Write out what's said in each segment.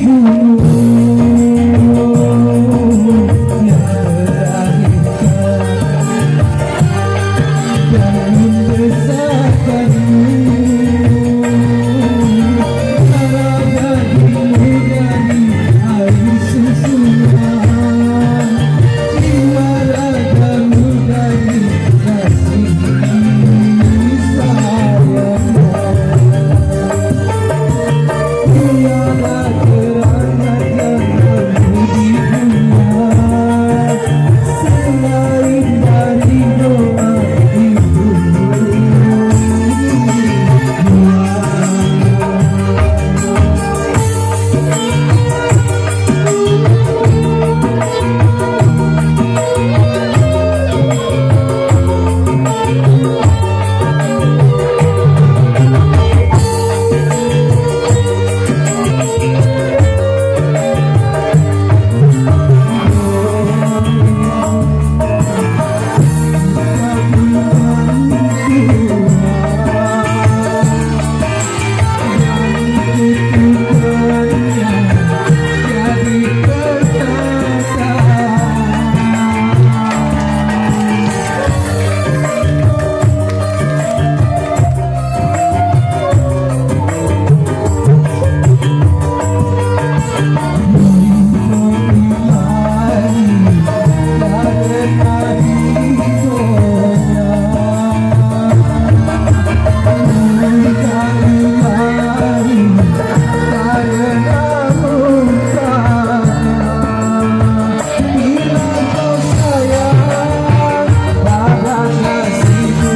Ibumu yang melahirkan dan membesarkanmu, darah dagingmu dari air susunya, jiwa ragamu dari kasih sayangnya. Tiada keramat yang perlu di dunia selain dari doa ibumu. Jadi kenyataan. Karena ridhonya, ilahi karena murkanya. Bila kau sayang pada kasihmu,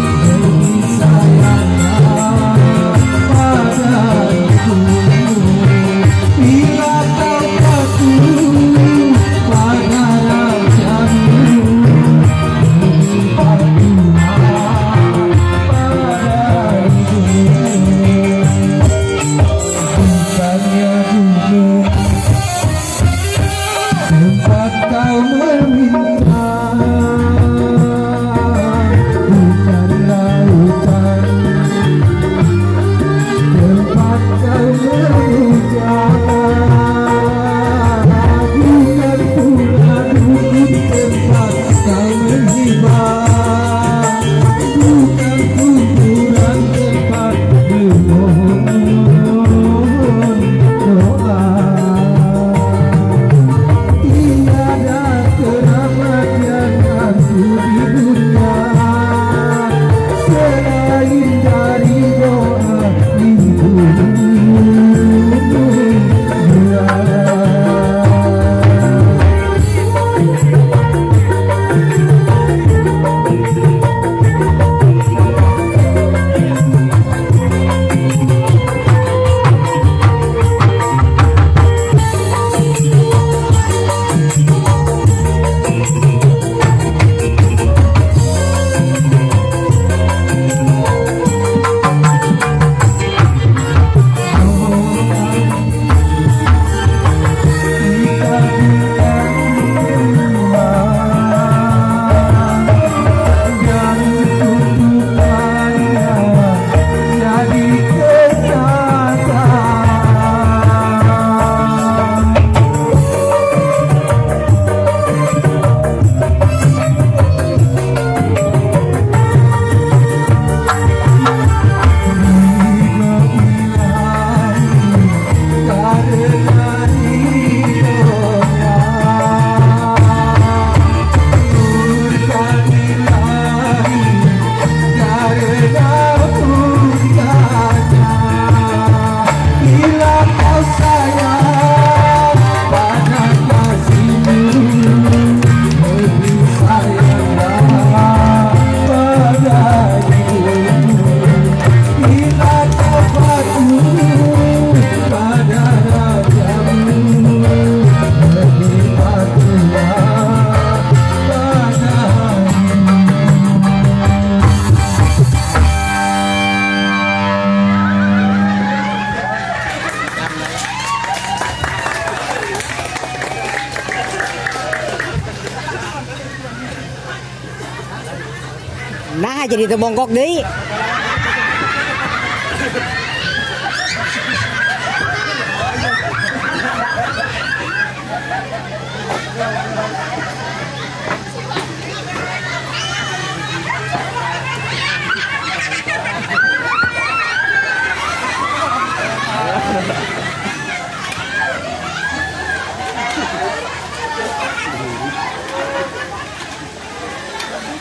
lebih sayanglah pada ibumu. Bila kau patuh pada rajamu, lebih patuhlah pada ibumu. Bukannya gunung tempat kau meminta, bukan lautan tempat kau memuja, bukan pula dukun tempat kau menghibah, bukan kuburan tempat memohon doa. Tiada keramat yang ampuh di dunia selain dari doa ibumu. Dan kutukannya jadi kenyataan. Ridho ilahi karena ridhonya, murka ilahi karena murkanya. Bila kau sayang pada kasihmu, lebih sayanglah pada ibumu. Bila kau patuh pada rajamu, lebih patuhlah pada ibumu. Nah, jadi teu bongkok deui.